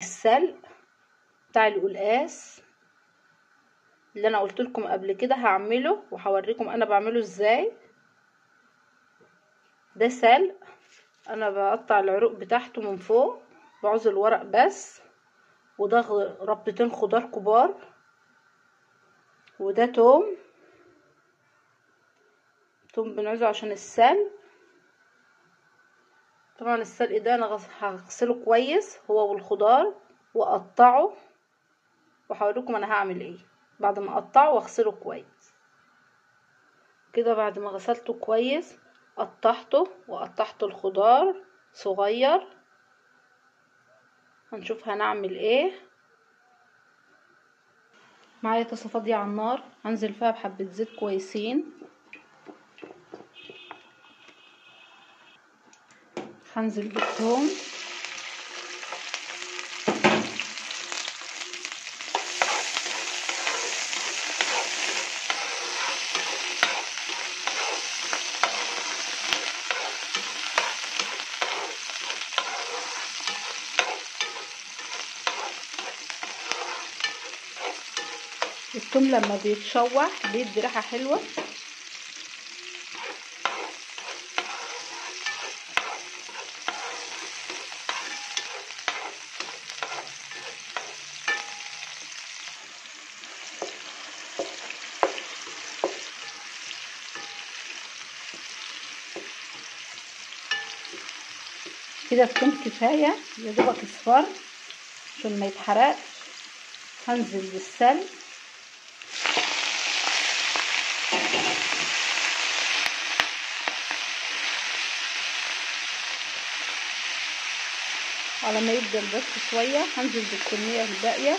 السلق بتاع القلقاس اللي انا قلت لكم قبل كده هعمله وهوريكم انا بعمله ازاي. ده سلق انا بقطع العروق بتاعته من فوق، بعوز الورق بس، وده ربطتين خضار كبار، وده توم بنعوزه عشان السلق. طبعا السلق ده انا هغسله كويس هو والخضار واقطعه، وهوريكم انا هعمل ايه بعد ما اقطعه واغسله كويس. كده بعد ما غسلته كويس قطعته، وقطعت الخضار صغير. هنشوف هنعمل ايه. معايا طاسه فاضية على النار، هنزل فيها بحبه زيت كويسين، هنزل بالثوم، الثوم لما بيتشوح بيدي ريحه حلوة. كده الثوم كفاية، يا دوبك اصفر عشان ما يتحرقش. هنزل بالسلق، على ما يبدل بس شوية هنزل بالكمية الباقية.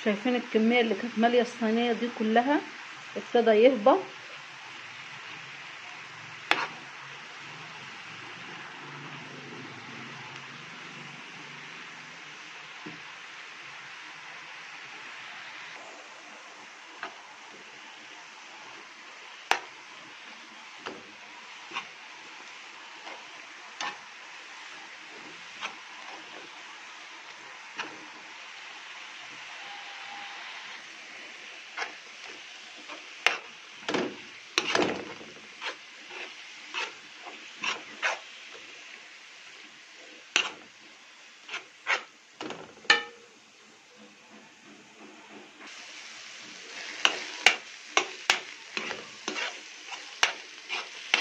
شايفين الكمية اللي كانت مالية الصينية دي كلها ابتدى يهبط.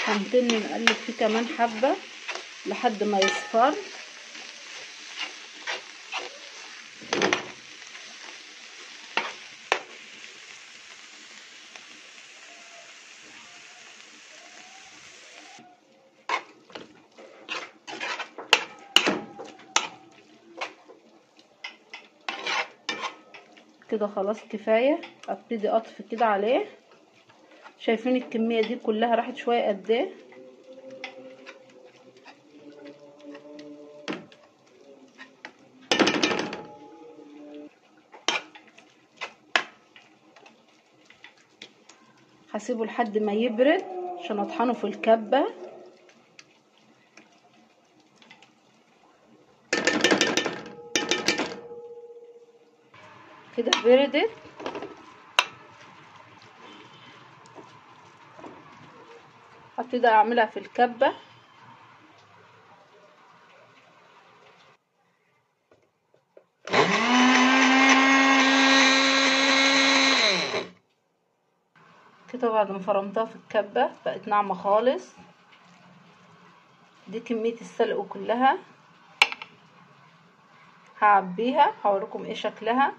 هنتن نقلب فيه كمان حبة لحد ما يصفر. كده خلاص كفاية، ابتدي اطفي كده عليه. شايفين الكمية دي كلها راحت شوية قد ايه. هسيبه لحد ما يبرد عشان اطحنه في الكبة. كده بردت. هبتدي اعملها في الكبة. كده بعد ما فرمتها في الكبة بقت ناعمة خالص. دي كمية السلق كلها، هعبيها هوريكم ايه شكلها.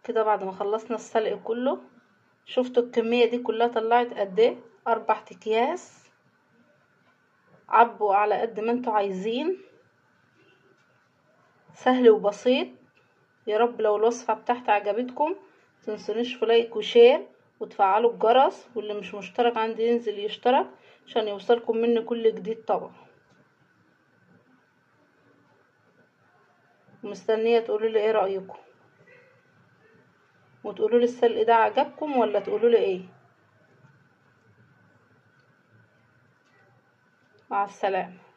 كده بعد ما خلصنا السلق كله، شفتوا الكمية دي كلها طلعت قد ايه؟ 4 اكياس. عبوا على قد ما انتوا عايزين، سهل وبسيط. يا رب لو الوصفة بتاعتي عجبتكم متنسونيش في like و share وتفعلوا الجرس، واللي مش مشترك عندي ينزل يشترك عشان يوصلكم مني كل جديد طبعا. ومستنيه تقولوا لي ايه رايكم، وتقولوا لي السلق ده عجبكم ولا تقولوا لي ايه. مع السلامة.